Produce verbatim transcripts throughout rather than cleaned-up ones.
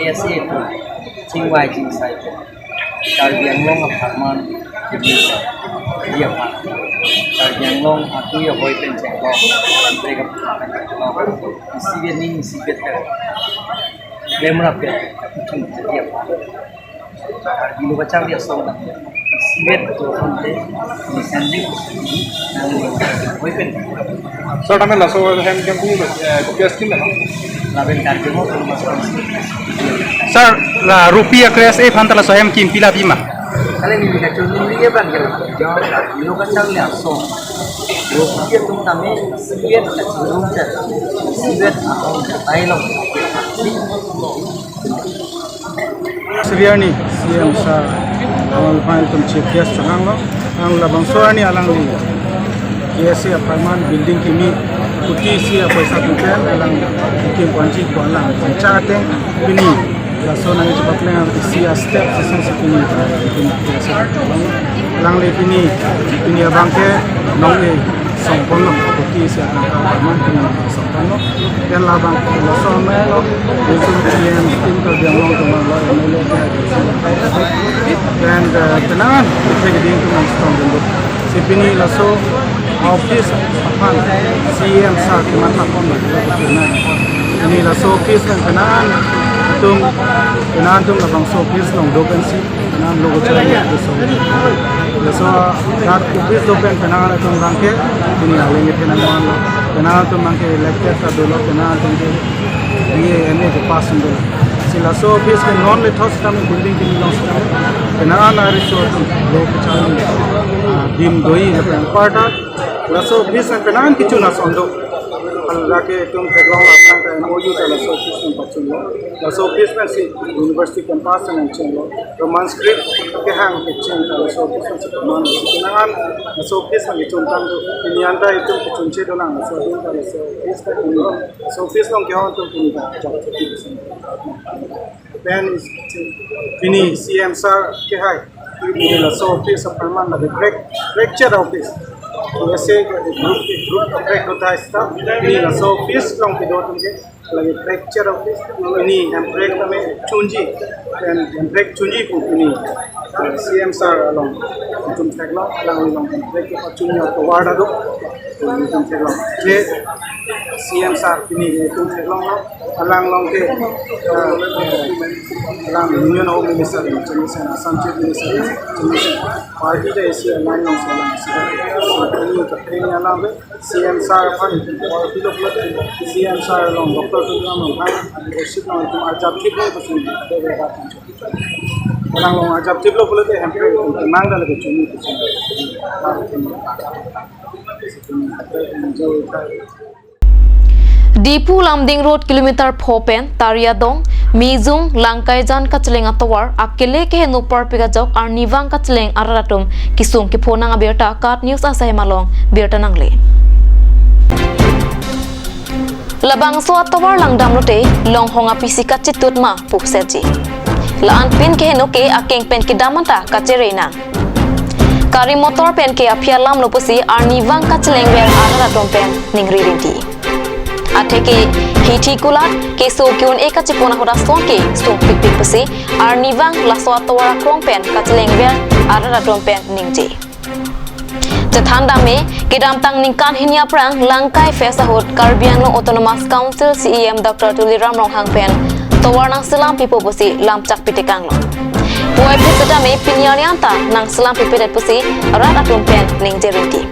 K S A atum chingvai chingsai pen Karbi Anglong apharman kebisa, dia aphan Karbi Anglong atui ahoi pen chenglok, break up pen chenglok, isivet ning isivet pen, lemra pen, kuchung jadi aphan. Karbi lo kacharli asong dam, isivet atum aphan te, ni sandi, nang ni ahoi pen. Sir, tame laso hem jangkung, eh, kopi askin na? Lapen Karbi Anglong Autonomous Council. Sir, la rupi a K S A aphan ta laso hem kim pila pima? Kali ni bika chun ni ye ban kira. Jong Karbi lo kacharli asong. Rupi atum tame isivet kacharli, isivet ahong katai lo. Sir, arni C M sir, alangphan itum chief guest chonghanglo, ang labangso arni alangli K S A apharman building kimi kuti isi apoisa atum pen alang kim ponji ko alang pangchak ateng pini laso nangchepapleng isi a step session si pini, pini K S A alangli pini, pini abang ke nong-e songpon lo, kuti isi atangka apharman pini songpon lo. Pen labang laso amei lo, Vincent P M, Team Karbi Anglong atum lo, M L A ke. Pen, eh, penang an isi keding atum nangchetong dun do. Si pini laso office aphan C M sir kematha pon lo. Pini laso office pen penang an atum, penang an atum labangso office along do pensi penang an lo kacharli asong. Laso rat office do pen penang an atum abang ke pini aling ke penang an lo. Penang an atum abang ke elected ta dolo, penang an atum ke B A, M A ke pass dolo. Si laso office ke non le thos kami building kimi long si kami. Penang an ariso atum lo kacharli, ah, dim doi lapen parta. Laso office pen penang an kechun ason do. Hala ke itum theklong aphrang ta M O U ta laso office pen pachunlo. Laso office pensi university campus nangchenglo. Roman script kehang kecheng ta laso office pensi command. Penang an laso office nangchun tang do. Pini anta itum kechunche do nang laso adim ta laso office ta pini. Laso office along kehang atum pini ta. Pen pini C M sir kehai. Pini laso office apharman lagi break, break chet office. Jese group, group attract hota staff, pini laso office along kedo atum ke, lake fracture office, pini hemprek tame chunji, hem, hemprek chunji pu pini, eh, C M sir along, itum theklong, alang along hemprek kepachunji atovar ta do, itum theklong. Je C M sir pini itum theklong lo, alang along ke, eh, alang Union Home Minister, Assam Chief Minister, party ta isi align along si alang si. So, pini kapring alam ke, C M sir aphan, or pilo pilo, C M sir along, Doctor Tuliram Ronghang, leadership along itum arjap thip lo pusi, alang along arjap thip lo pulote, hemprek itum kemang ta lake chunji pusi. Diphu Lumding Road kilometer pho pen Tariadong, Mijung, Langkaijan kacheleng atovar akele keheno parpik ajok arnivang kacheleng arat atum kesung kepho nang abirta KAT News asai malong birta nangle. Labangso atovar langdam lote longhong apisi kachitut ma pusetji. La-anpin keheno ke akeng pen kedam anta kachere nang. Gari motor pen ke aphi alam lo pusi arnivang kachelengver arat atum pen ningri rinti. Atheke hithi kulat keso ke-un-e kachepon ahut ason ke sungpikpik pusi arnivang laso atovar akrong pen kachelengver arat atum pen ningje. Chethan dam me, kedamtang ningkan hini aphrang Langkai Fest ahut Karbi Anglong Autonomous Council C E M Doctor Tuliram Ronghang pen tovar nangselam pipo pusi lamchak pitekang lo. Puvoiphit seta me pini arni anta nangselam pipedet pusi rat atum pen ningje rinti.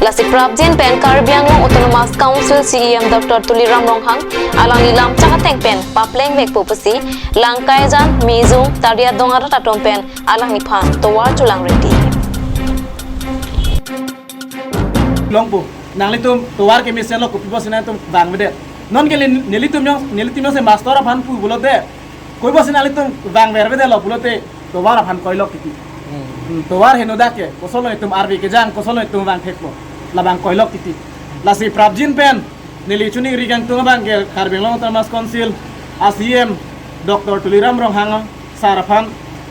Lasi prapjin pen Karbi Anglong Autonomous Council C E M Doctor Tuliram Ronghang alangli lamchak ateng pen papleng vekpo pusi Langkaijan, Mijung, Tariadong arat atum pen alangliphan tovar cholang rinti. Longpo, nanglitum tovar kemesen lo, kopi pusi nangtum vangvedet? Non ke neli-, nelitum jong, nelitum jongsi master aphan pu pulote, koi pusi nanglitum vangvervedetlo pulote, tovar aphan koilok titi. Hmm. Hmm, tovar henodak ke, kosonlo itum arve kejang, kosonlo itum vangthekpo, labang koilok titi. Lasi prapjin pen neli choningri kangtung abang ke Karbi Anglong Autonomous Council a C E M Doctor Tuliram Ronghang sar aphan,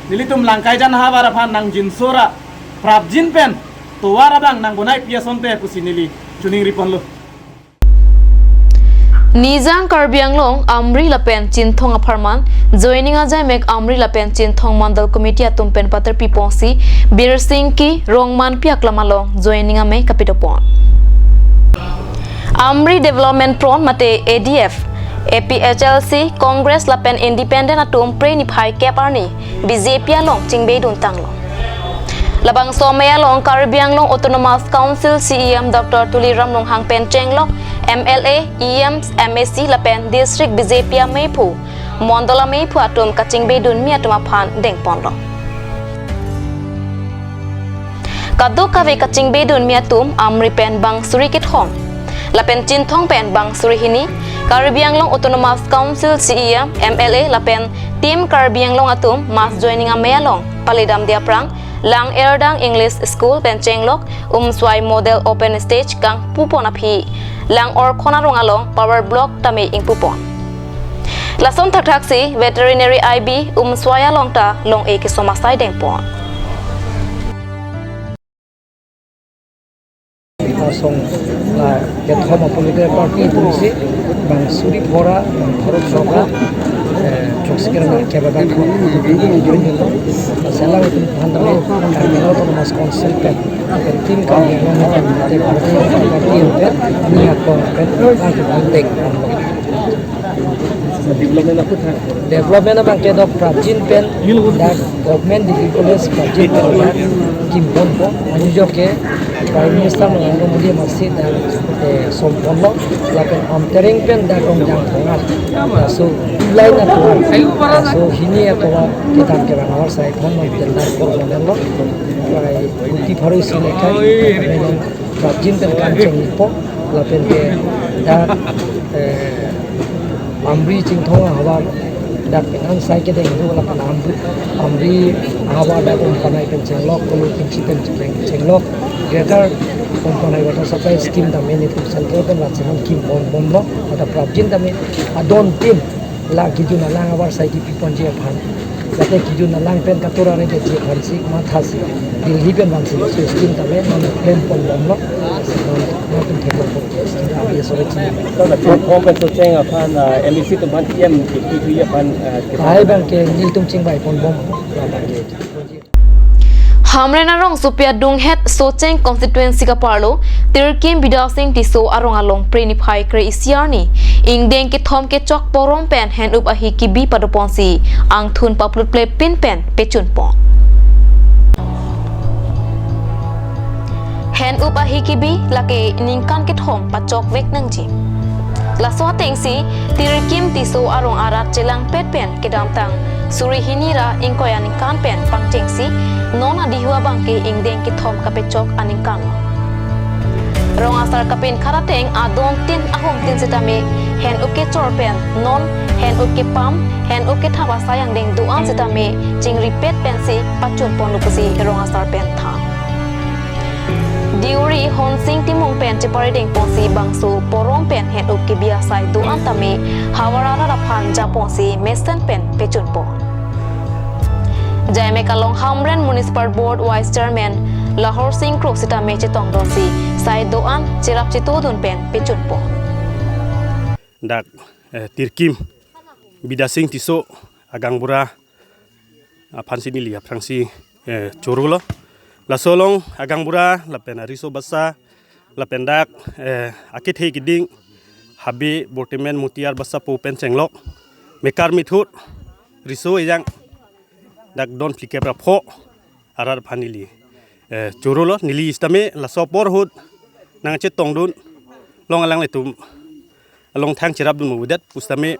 nelitum Langkaijan ahavar aphan nangjinso ra prapjin pen tovar abang nangbonai pi asonte pusi neli choningri ponlo. Nijang Karbi Anglong Amri lapen Chinthong apharman joining ajai mek Amri lapen Chinthong Mandal Committee atum pen paterpi ponsi Birsingki Rongmanpi aklam along joining amei kapidopon. Amri Development Front mate A D F, A P H L C, Congress lapen Independent atum Phre niphai kep arni B J P along chingbeidun tanglo. Labangso amei along Karbi Anglong Autonomous Council C E M Doctor Tuliram Ronghang pen chenglok M L A, E M, M A C lapen District B J P ameiphu, Mondol ameiphu atum kachingbeidunmi atum aphan dengponlo. Kadokave kachingbeidunmi atum Amri pen bang suri kethom lapen Chinthong pen bang suri hini, Karbi Anglong Autonomous Council C E M, M L A lapen Team Karbi Anglong atum mass joining amei along paledamde aphrang Lang Erdang English School pen chenglok Umswai Model Open Stage kangpupon aphi Lang Orkhon arong along power block tame ingpupon. Lason thakthaksi Veterinary I B Umswai along ta long-e keso masai dengpon. Asong la kethom apolite party atumsi bang suri phora, bang phorok soka, eh, choksikera na kebaba thon. Selang itum phan tame Karbi Anglong Autonomous Council pen, pen Team Karbi Anglong pen, pen party pen, ni akong pen, bang pen dek. Development abang ke dok prapjin pen dak Government Degree College prapjin pen dak kimponpo, anujok ke Prime Minister Narendra Modi amatsi dak, eh, somponlo, lapen Amtereng pen dak Rongjang Thongar. So, tulai na tuan. So, hini atovar kedam kevang ahavar sai thon non tender kor bonelo. Prai kuti pharo isi nekai, prapjin pen kam chengpo, lapen ke dak, eh, Amri Chinthong ahavar dak penang sai kedeng do, lapen Amri, Amri ahavar dak Umpanai pen chenglok, Kolo Tingchi pen cheng-, chenglok, Greater Umpanai Water Supply Scheme tame nelitum Central pen rat selam kimbom bomlo, dak prapjin tame adon tin la kejun alang ahavar sai kipiponji aphan Lake kejun alang pen katura re ke je aphansi mathasi Delhi pen vangsi so scheme ta ve non klem ponbomlo. Non non pen theklo po scheme ta ve so chini. Sir, the form pen Socheng aphan, uh, M A C atum aphan T M fifty-three aphan, uh, Hai abang ke nelitum chingvai ponbom. Abang ke. Hamren arongsopi adunghet Socheng constituency kaparlo Tirkim Bidya Sing Tisso arong along Phre niphai kre-isi arni ingdeng kethom kechok porom pen hen-up ahi kebi padoponsi angthun paplutple pin pen pechunpon. Hen-up ahi kebi lake ningkan kethom pachokvek nangji. Laso atengsi Tirkim Tisso arong arat chelangpet pen kedamtang suri hini ra ingkoi aningkan pen pangchengsi non adihu abang ke ingdeng kethom kapechok aningkan. Rong asar kapinkhat ateng adon tin ahum tin sitame hen-up kechor pen non hen-up kepam, hen-up kethap asai angdeng do-an sitame chingripet pensi pachunponlo pusi rong asar pen than. Deuri Honsing Timung pen cheparidengponsi bangso porom pen hen-up kebi asai do-an tame havar arat aphan japonsi mesen pen pechunpon. Jaimek along Hamren Municipal Board Vice Chairman Lahor Sing Kro sitame chetongdunsi sai do-an cherap chetudun pen pechunpon. Dak, eh, Tirkim Bidya Sing Tisso agaonbura aphansi neli aphrangsi, eh, chorolo. Laso along agaonbura lapen ariso basa lapen dak, eh, akethe keding habe bortemen mutiar basa po pen chenglok mekar mithur riso ejang dak don phlikep ra pho arat aphan neli, eh, chorolo. Neli sitame laso apor ahut nangchetongdun long alanglitum along thang cherapdun mo budet pusitame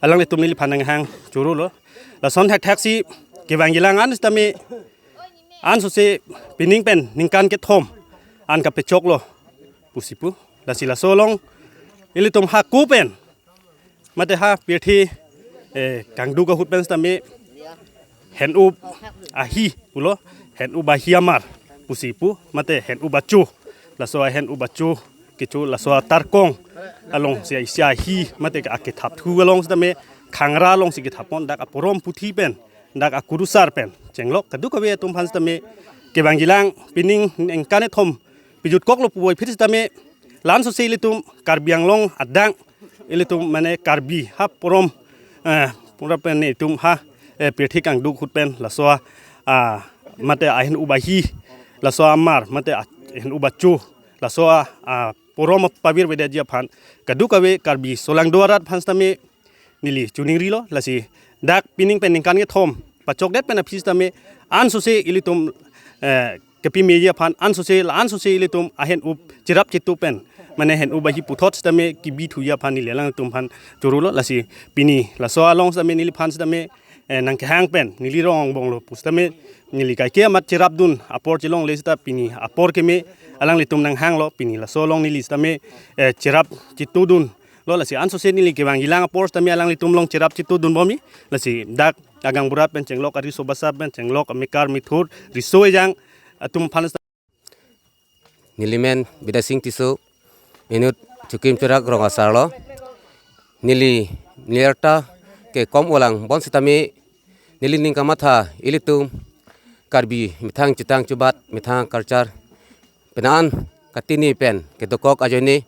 alanglitum neliphan nanghang chorolo. Lason thakthak si kevang kelang an sitame ansose pining pen ningkan kethom an kapechoklo pusi pu. Lasi laso along ilitum ha ko pen mate ha pirthe, eh, kangduk ahut pen sitame hen-up ahi pulo, hen-up ahi amar pusi pu, mate hen-up acho. Laso ahen-up acho kecho laso atarkong alongsi isi ahi mate akethapthu along sitame khangra alongsi kethapon dak aporom puthi pen dak akurusar pen chenglok kadokave atum aphan sitame kevang kelang pining ningkan kethom pijutkoklo puvoiphit sitame la-ansose ilitum Karbi Anglong adang ilitum mane Karbi ha porom, eh, pura pen itum ha, eh, pirthe kangduk ahut pen laso a, ah, mate ahen-up ahi laso amar mate ahen-up acho laso a, ah, porom pavirvedetji aphan kadokave Karbi solangdo arat aphan sitame neli choningrilo. Lasi dak pining pen ningkan kethom pachokdet pen aphi sitame ansose ilitum, eh, kepi meji aphan ansose la-ansose ilitum ahen-up cherap chetu pen mane hen-up ahi puthot sitame kebithuji aphan neli alangtum aphan chorolo. Lasi pini laso along sitame neliphan sitame, eh, nangkehang pen neli rong angbonglo pusitame neli kaike amat cherapdun apor chelongle sita pini apor keme alanglitum nanghanglo. Pini laso along neli sitame, eh, cherap chetudunlo. Lasi ansose neli kevang kelang apor sitame alanglitum along cherap chetudunbomji. Lasi dak agaonbura pen chenglok ariso basa pen chenglok mekar mithur riso ejang atum aphan. Neli men Bidya Sing Tisso, inut Chukim Churak rong asarlo. Neli neli arta kekom olang bon sitame neli ning kamatha ilitum Karbi methang chutang chubat methang culture penan katini pen kedokok ajoine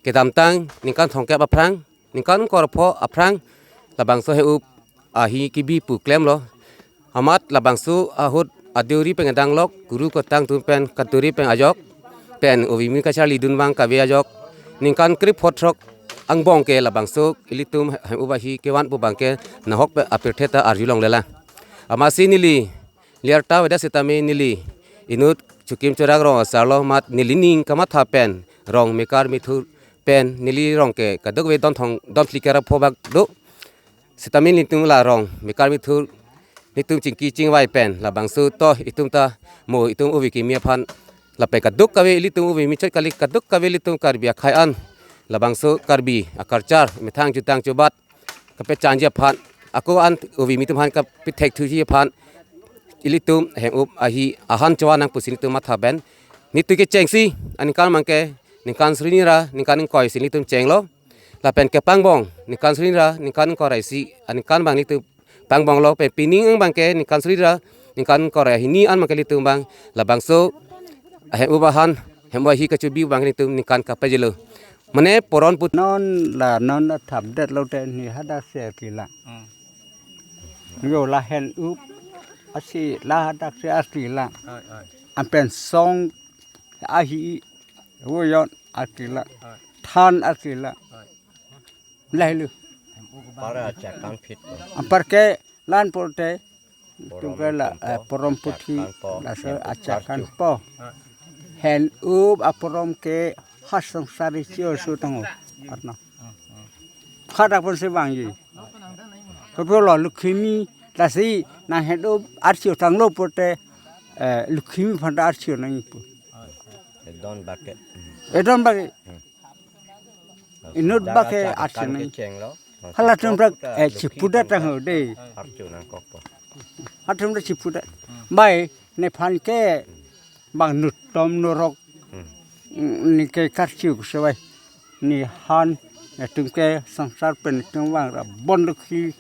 kedamtang ningkan thomkep aphrang ningkan ingkoi ra pho aphrang labangso hen-up ahi kebi pu klemlo. Amat labangso ahut adeuri pen kedanglok, guru kotang atum pen katuri pen ajok pen ove kimi kacharlidun abang kave ajok ningkan krepho throk angbong ke labangso ilitum hen-up ahi kevan pu abang ke nahok pen apirthe ta arjulonglelang. Amatsi neli neli arta avedet sitame neli inut Chukim Churak rong asarlo amat neli ning kamatha pen rong mekar mithur pen neli rong ke kadokave don thong don phlikep ra pho bak do. Sitame nelitum la rong mekar mithur nelitum chingki chingvai pen labangso to itum ta mo itum ove kimi aphan lapen kadokave ilitum ove kimi chot kali kadokave ilitum Karbi akhei an labangso Karbi a-culture methang chutang chubat kapechanji aphan ako an ove kimi atum aphan kapethek thuji aphan ilitum hen-up ahi ahan chowa nang pusi nelitum matha pen nelitum kechengsi aningkan abang ke ningkan suri hini ra ningkan ingkoi si nelitum chenglo. Lapen kepangbong ningkan suri hini ra ningkan ingkoi ra isi aningkan abang nelitum Tang banglo pe pining abangke ningkan suri ra ningkan kre-hini an abangke ilitum abang labangso ahem-up ahan hem-up ahi kachebi abang ilitum ningkan kapajelo. Mane poron put non la non la thapdet lote ne hadak si arti lang. Hmm. Yo la hen-up asi la hadak si arti lang. Oi, oi. Anpen song ahi uyon arti lang. Oi. Than arti lang. Oi. Lahelo. Para achakan phit. Anparke la-an pulote tungke la, eh, porom puthi, achakan po, laso achakan po. Hen-up aporom ke ha songsar isi oso tangho. Arno. Hadak pon si vangji. Kopilo Lukhimi lasi nang hen-up archo tanglo pulote, eh, Lukhimi aphan ta archo nangji pu. Edon bak ke. Edon bak ke. Inut bak ke archo nangji. Halatum dak, eh, chipudet tangho dei. Archo nangkok po. Halatum dak chipudet. Bai, nephan ke bang nutom norok. Hmm. Mm, ne ke karchiu sewai. Nephan, netum ke songsar pen netum vang ra bon dukhi.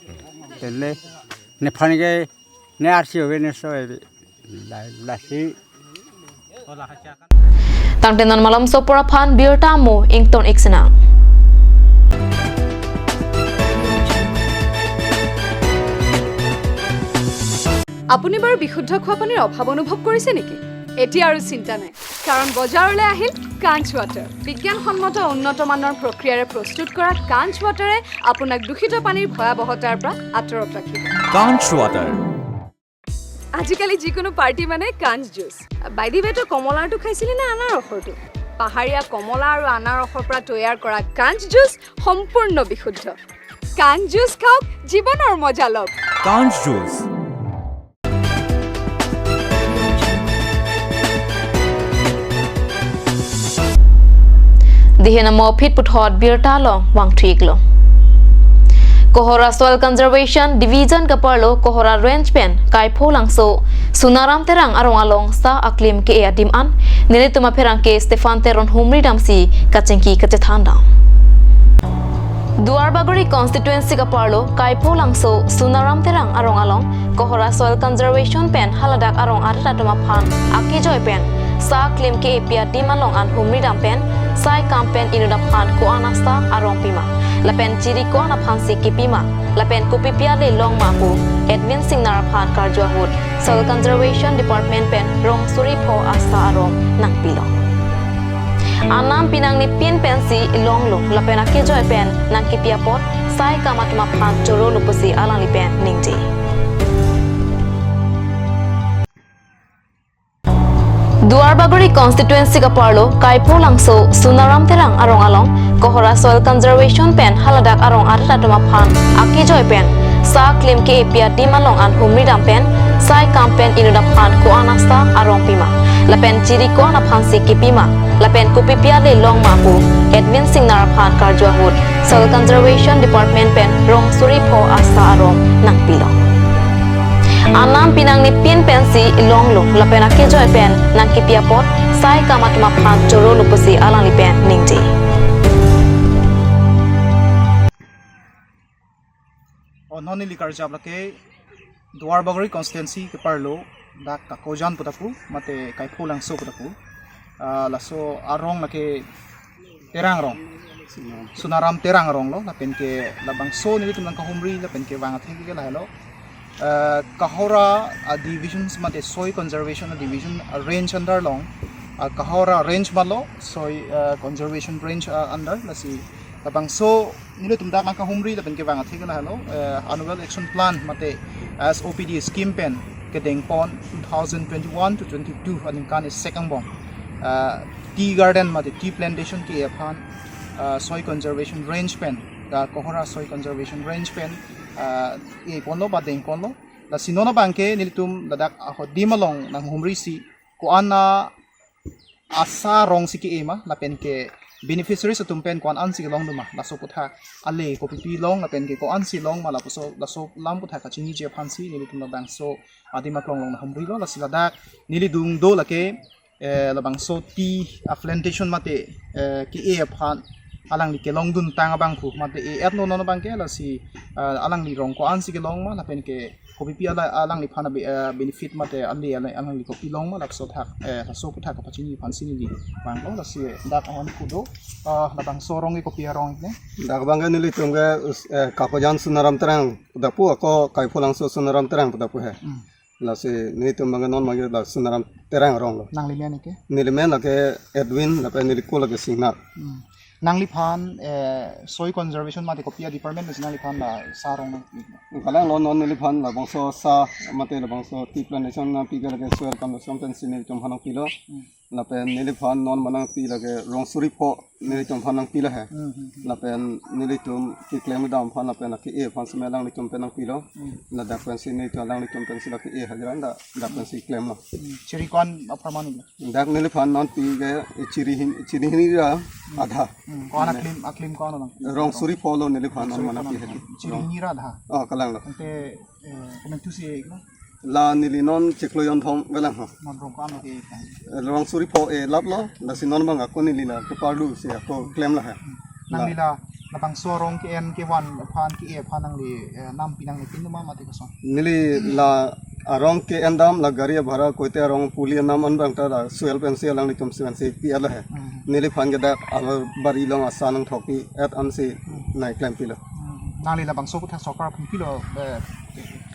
Tele, nephan ke ne archiu ave ne sewai. La, lasi. Tangte non malomso apor aphan birta mo ington ik sinang. আপুনি বাৰু বিশুদ্ধ খোৱা পানীৰ অভাৱ অনুভৱ কৰিছে নেকি? এতিয়া আৰু চিন্তা নাই, কাৰণ বজাৰলৈ আহিল কাঞ্চ ৱাটাৰ। বিজ্ঞানসন্মত উন্নত মানৰ প্ৰক্ৰিয়াৰে প্ৰস্তুত কৰা কাঞ্চ ৱাটাৰে আপোনাক দূষিত পানীৰ ভয়াৱহতাৰ পৰা আঁতৰত ৰাখিব। কাঞ্চ ৱাটাৰ। আজিকালি যিকোনো পাৰ্টি মানে কাঞ্চ জুচ। বাইদেৱে তো কমলাৰটো খাইছিলে নে আনাৰসৰটো? পাহাৰীয়া কমলা আৰু আনাৰসৰ পৰা তৈয়াৰ কৰা কাঞ্চ জুচ সম্পূৰ্ণ বিশুদ্ধ। কাঞ্চ জুচ খাওক, জীৱনৰ মজা লওক। কাঞ্চ juice. Dihen amo phit puthot birta along vangthu iklo. Kohora Soil Conservation Division kaparlo Kohora Range pen Kaipho Langso, Sunaram Terang arong along sa aklim ke-e adim an nelitum apherangke Stephen Teron humri damsi kachingki kachethan dam. Duarbagori constituency kaparlo Kaipho Langso, Sunaram Terang arong along Kohora Soil Conservation pen haladak arong arat atum aphan akejoi pen sa aklim ke-e pi adim along an humri dam pen sai kam pen inut aphan ko-an asta arong pima lapen chiri ko-an aphansi kepima lapen kopipi ale longma pu Edwin Singnar aphan karju ahut Soil Conservation Department pen rong suri pho asta arong nangpilo. Anam pinang ne pin pensi longlo lapen akejoi pen nangkepi apot sai kam atum aphan chorolo pusi alangli pen ningje. Duarbagori constituency kaparlo Kaipho Langso, Sunaram Terang arong along Kohora Soil Conservation pen haladak arong arat atum aphan akejoi pen sa aklim ke-e pi adim along an humri dam pen sai kam pen inut aphan ko-an asta arong pima lapen chiri ko-an aphansi kepima lapen kopipi ale longma pu Edwin Singnar aphan karju ahut Soil Conservation Department pen rong suri pho asta arong nangpilo. Anam pinang ne pin pensi longlo lapen akejoi pen nangkepi apot sai kam atum aphan chorolo pusi alangli pen ningje. O non neli karjap lake Duarbagori constituency keparlo dak Kakojan pu ta pu mate Kaipho Langso pu ta pu. Ah, laso arong lake Terang rong. Sunaram Terang rong lo, lapen ke labangso nelitum nangkahumri, lapen ke vang atheke lahelo. Eh, Kohora, ah, divisions mate soil conservation division, ah, range under along. Ah, Kohora range malo, soil, ah, conservation range, ah, under, lasi labangso nelitum dak nangkahumri lapen ke vang atheke lahelo, eh, annual action plan mate S O P D scheme pen kedengpon two thousand twenty-one to twenty-two aningkan isi angbong, eh, tea garden mate tea plantation ke-e aphan, eh, soil conservation range pen, eh, Kohora soil conservation range pen, eh, e-ponlo ba dengponlo. Lasi non abangke nelitum ladak ahodim along nanghumri si ko-an a asa arong si ke-e ma, lapen ke beneficiaries atum pen ko-an ansi kelong do ma, laso aputhak ale kopipi long, lapen ke ko-ansi long ma, lapuso laso alam aputhak kachiniji aphansi nelitum labangso adim aklong along nanghumrilo. Lasi ladak neli dung do lake, eh, labangso tea, ah, plantation mate, eh, ke-e aphan, Alangli kelongdun tang abangphu mate e-et lo non abangke, lasi, ah, alangli rong ko-ansi kelong ma lapen ke kopipi ala alangliphan a be-, ah, benefit mate ale ala alangli kopi long ma, laso athak, eh, laso aputhak kapachini aphansi neli vanglo. Lasi dak ahemphu do, ah, labangso arong ke kopi arong ne? Dak abangke nelitum ke us-, eh, Kakojan Sonaram Terang pu dapu, ako Kaipholangso Sonaram Terang pu dapu he. Hmm. Lasi nelitum abangke non abangke la Sonaram Terang arong lo. Nangli men ke? Neli men lake Edwin, lapen neli ko lake Singnar. Hmm. Nangliphan, eh, soil conservation mate kopi a department pensi nangliphan la sa arong nangpi? Kalang lo, non neliphan labangso sa mate labangso tea plantation nangpi ke lake soil conservation pensi nelitum aphan nangpilo. Hmm. Lapen neliphan non ma nangpi lake rong suri pho nelitum aphan nangpilo he. Hmm, hmm, hmm. Lapen nelitum keklem dam aphan lapen lake e aphan seme alanglitum pen nangpilo. Hmm. Ladak pensi nelitum alanglitum pensi lake e hajira da, dak pensi klemlo. Hmm. Chiri ko-an apharman lo? Dak neliphan non pi ke, eh, chiri hin, chiri hini ra adha. Hmm. Ko-an aklim, aklim ko-an lo? Rong suri pho lo neliphan non ma nangpi he. Chiri hini ra adha. Oh, kalang lo. Ante, eh, komantusi lo? La neli non chiklo jonthom avelang ho. Non rong ko-an lo ke? Rong suri pho e-lap lo, lasi non abang ako neli la keparlu si ako klem la he. Hmm. Nangli la, labangso arong ke-en kevan aphan ke-e aphan nangli, eh, nampi nangli pin ma mate koson? Neli la arong ke-en dam la gari bhara koite arong puli nam an abang ta la soil pensi alanglitum pensi pi ala he. Hmm. Neliphan ke dak abari along asa nangthokpi et ansi nangklempi lo. Hmm. Nangli labangso aputhak sorkar aphan pilo, eh,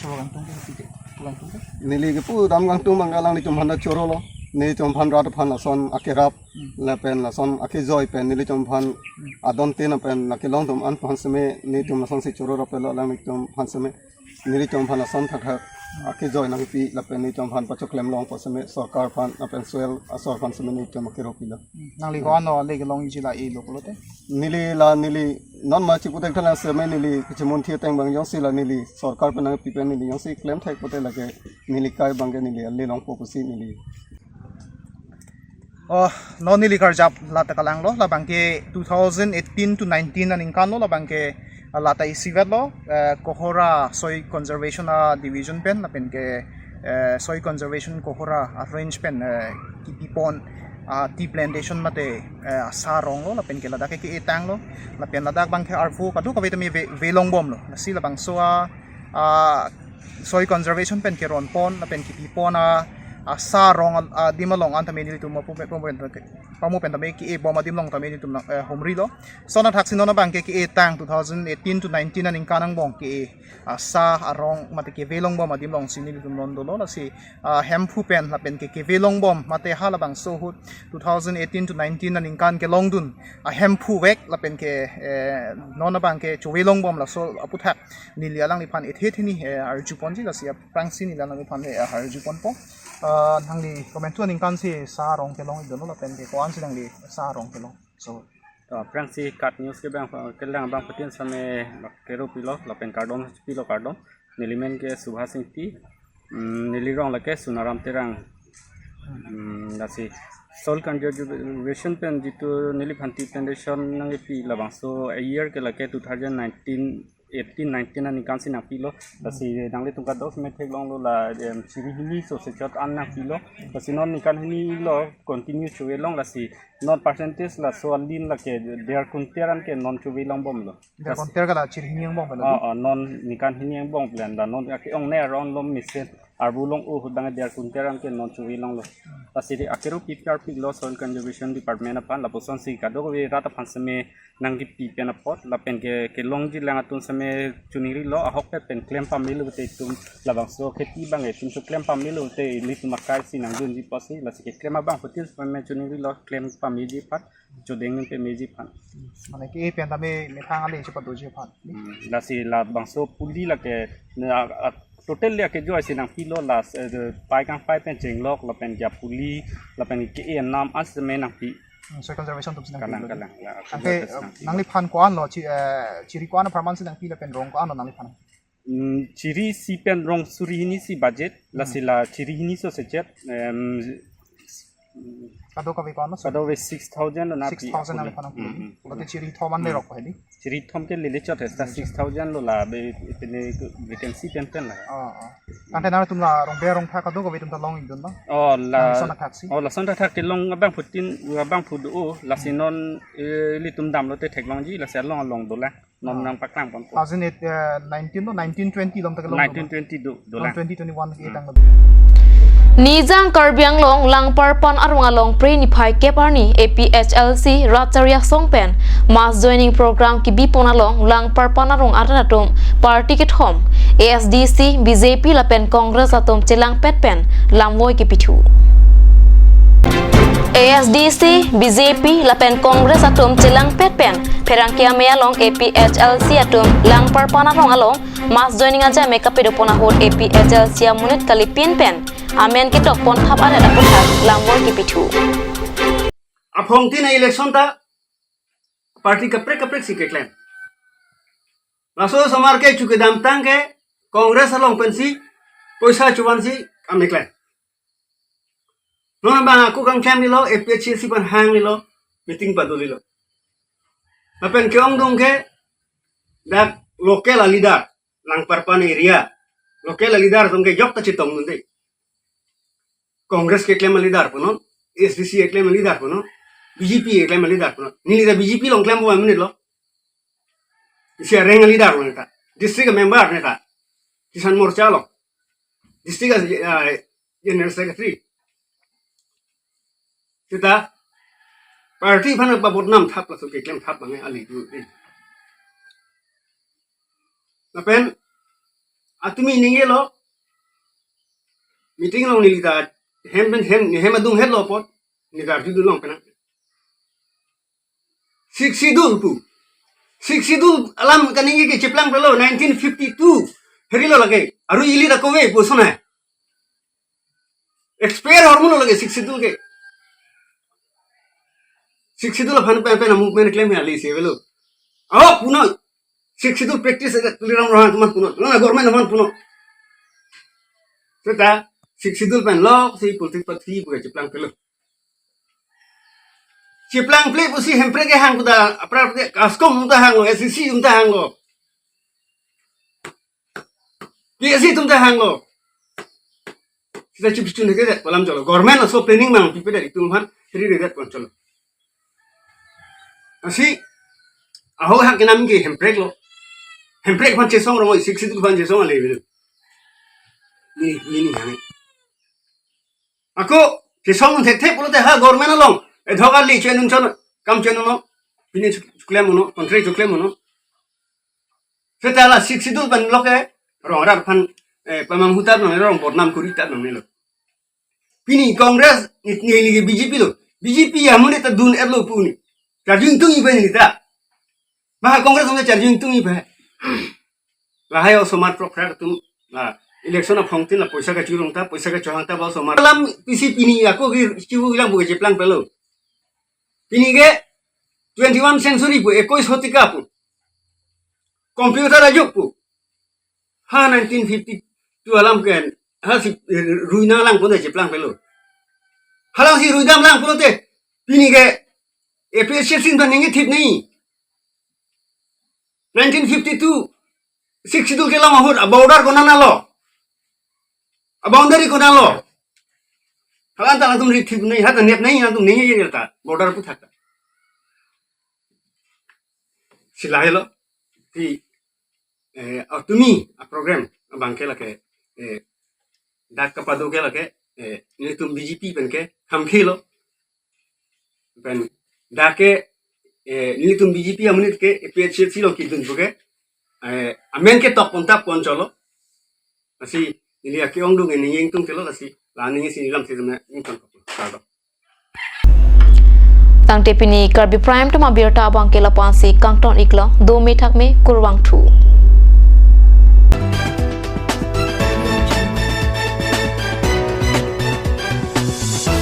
choro kangtung ke, pi ke, choro kangtung ke? Neli kepu dam kangtung abang alanglitum aphan ta choro lo. Nelitum aphan rat aphan lason akerap, hmm, lapen lason akejoi pen nelitum aphan, hmm, adon tin lapen lake long atum an aphan seme nelitum lasonsi choro rap lo alanglitum aphan seme. Nelitum aphan lason thakthak akejoi nangpi lapen nelitum aphan pachoklem longpo seme sorkar aphan lapen soil asor aphan seme nelitum akero pilo. Hmm. Nangli ko-an lo le kelongji la e lo pulote? Neli la neli non ma chipu thekthelang seme neli kachimun thi ateng abang jongsi la neli sorkar pen nangpi pen neli jongsi klem thek pulote lake neli kai abangke neli ale longpo pusi neli. Oh, non neli karjap la ta kalang lo, labangke two thousand eighteen to nineteen aningkan lo, labangke, ah, la ta isivet lo, eh, Kohora Soil Conservation a division pen, lapen ke, eh, Soil Conservation Kohora a range pen, eh, kipipon, ah, tea plantation mate, eh, asa arong lo, lapen ke ladak ke ke-e tang lo, lapen ladak abangke arvo kadokave tame ve, velong bom lo, lasi labangso a, ah, soil conservation pen keron pon, lapen kipipon a, asa arong a, adim along an tame nelitum pamu pen, pamu pen tame ke-e bom adim along tame nelitum nang, eh, humri lo. Lason athaksi non abangke ke-e tang two thousand eighteen to nineteen aningkan angbong ke-e asa arong mate kevelong bom adim alongsi nelitum non dolo, lasi, ah, hemphu pen lapen ke kevelong bom mate halabangso ahut two thousand eighteen to nineteen aningkan kelongdun ahemphu vek lapen ke, eh, non abangke chovelong bom laso aputhak neli alangliphan ethe theni, eh, arju ponji, lasi aphrangsi neli alangliphan, eh, arju ponpo. Ah, nangli komantu aningkan si sa arong kelong-ik dolo lapen ke ko-ansi nangli sa arong kelong? So, to aphrangsi KAT News ke abang, kelang abangphutin seme kero pilo lapen kardom pilo, kardom. Neli men ke Subhas Ingti, mm, neli rong lake Sonaram Terang. Mm, lasi soil conservation pen jitu neliphan tea plantation nangpi labangso a year ke lake two thousand nineteen, eighteen, nineteen aningkan si nangpilo. Lasi nanglitum kadokave theklonglo la, em, chiri hini so sechot an nangpilo. Lasi non ningkan hini lo continue chovelong, lasi non percentage laso alin lake der kunter an ke non chovelong bomlo. Der kunter ke la chiri hini angbong pen lo? Oh, oh, non ningkan hini angbong pen la non ake-ongne aron lo mesen arvo long-o ahut abang der kunter an ke non chovelonglo. Lasi akero pipi arpiklo Soil Conservation Department aphan, lapusonsi kadokave rat aphan seme nangkipi pen apot lapen ke kelongji lang atum seme choningrilo, ahokpet pen klem pamelo te itum labangso kheti abang itum choklem pamelo te ilitum akai si nangdunji apotsi, lasi keklem abangphutin seme choningrilo klem pameji aphan, chodeng pen meji aphan. Mane ke-e pen tame methang ale chepadoji aphan. Hmm, lasi labangso puli lake na, a, total le akejoisi nangpilo, la, eh, pai kangpai pen chenglok lapen ke puli lapen ke-e nam an seme nangpi. Hmm, soil conservation atumsi nangpi. Kalang, lo kalang, la, anke, akejoisi nangpi. Nangliphan ko-an lo, chi-, eh, chiri ko-an apharman si nangpi lapen rong ko-an lo nangliphan? Mm, chiri isi pen rong suri hini si budget, lasi la chiri hini so sechot, em, mm, Kadokave ko-an lo, sir? Kadokave six thousand lo na. Six thousand pi, nang apuni. Pano. Hmm, hmm. Lote chiri thom an, hmm, derok ko hedi. Chiri thom ke lele chot he, ta six thousand lo la be pine vacancy pen pen la. Oh, oh. Tangte nangtum la Rongber Rongtha kadokave atum ta long-ikdun lo? Oh, la. Lason athak si? Oh, lason athak ke long abangphutin, abangphu do, oh, lasi non, eh, ilitum damlote theklongji, lasi along along dolang. Non, ah, nangpaklang ponpo. Two thousand eight, eh, nineteen lo, nineteen twenty along ta kelong. Nineteen twenty do, dolang. Twenty twenty-one ke, hmm, tang lo. Nijang Karbi Anglong Langparpan arong along Phre niphai kep arni A P H L C rat chari asong pen mass joining program kebipon along Langparpan arong arat atum party kethom, A S D C, B J P lapen Congress atum chelangpet pen lamvoi kepithu. A S D C, B J P lapen Congress atum chelangpet pen pherangke amei along A P H L C atum Langparpan arong along mass joining ajame kapadopon ahut A P H L C amonit kalipin pen amen ketokpon thap arat aputhak lamvoi kepithu. Aphongtin a-election ta party kaprek kaprek si keklem. Laso osomar ke chu kedamtang ke Congress along pensi poisa chuvansi kam keklem. Non abang ako kangklemlelo, A P H L C aphan hanglelo, meeting padolelo. Lapen ke-ongdung ke dak local a-leader, Langparpan area, local a-leader atum ke jok ta chetongdunde. Congress keklem a-leader punon, A S D C keklem a-leader punon, B J P keklem a-leader punon. Neli ta B J P along klempo amonit lo. Isi areng a-leader lo neta. District member neta. Kisan Morcha lo. District, ah, General Secretary. Seta party aphan pabodnam thap laso keklem thap mane ali tu. Lapen atumi ningjelo, meeting along neli ta hem pen hem, hem adung hetlo apot, neli ta arjudun long penang. Sixth Schedule pu. Sixth Schedule alam kaningje ke cheplangplelo, nineteen fifty-two. Herilo lake. Aru ili ta kove pu sona. Expire hormulo lake Sixth Schedule ke. Sixth Schedule aphan pen pen movement klem he ali si avelo. Aho punon. Sixth Schedule practice aja Tuliram Ronghang atum aphan punon. Nona government aphan punon. Seta Sixth Schedule pen lo si political party pu cheplangplelo. Cheplangple pusi Hemprek ke hang kuda, apra ke Ascom atum ta hanglo, S D C atum ta hanglo, P S C atum ta hanglo. Seta chup chun ke det pu alam cholo. Government laso planning mang pipe det itum aphan, seri det pu alam cholo. Lasi, aho hak kenam ke Hemprek lo. Hemprek aphan chesong rong, Sixth Schedule aphan chesong ale avelo. Ni, ni, ni hang. Ako, chesong thekthe pulote ha government along. Edhok ali chenun chon, kam chenun no. Pini chuk-, chuklem uno, contract chuklem uno. Seta la Sixth Schedule pen loke, rong rat aphan, eh, pamanghu tap nang, rong bodnam kuri tap nangnelo. Pini Congress, ni, ni, ni B J P lo. B J P amonit ta dun-etlo pu ni. Charjun tung ipen ni ta. Maha Congress nge charjun tung ipen. Lahai osomar prokra atum, ah, election aphongtin la poisa kachurong ta, poisa kachohang ta ba osomar. Alam isi pini ako ke chibu ilang bu ke cheplangplelo. Pini ke twenty-one century pu, ekkois shotika pu. Computer ajok pu. Ha nineteen fifty-two alam ke, ha si, eh, ruina lang pun cheplangplelo. Halang si ruidam lang pulote, pini ke A P H L C ta ningje thip ni. Nineteen fifty-two, Sixth Schedule kelong ahut, a-border konat lo? A-boundary konat lo? Halang ta latum ri thip ni, ha ta nep ni, latum ningje ta, border aputhak ta. Si lahelo, ti, eh, atumi a-program abang ke lake, eh, dak kapado ke lake, eh, nelitum B J P pen ke hamkhelo. Pen dak ke, eh, nelitum B J P amonit ke A P H L C along kedun pu ke, eh, amen ketokpon tap pon cholo. Lasi neli ake-ongdung neli ingtungtelo, lasi la neli si neli lam si neli ingtungtelo. Kardom. Tangte pini Karbi Prime Time abirta abang ke lapu-an si kangton-iklo, dome thakme, kurvangthu.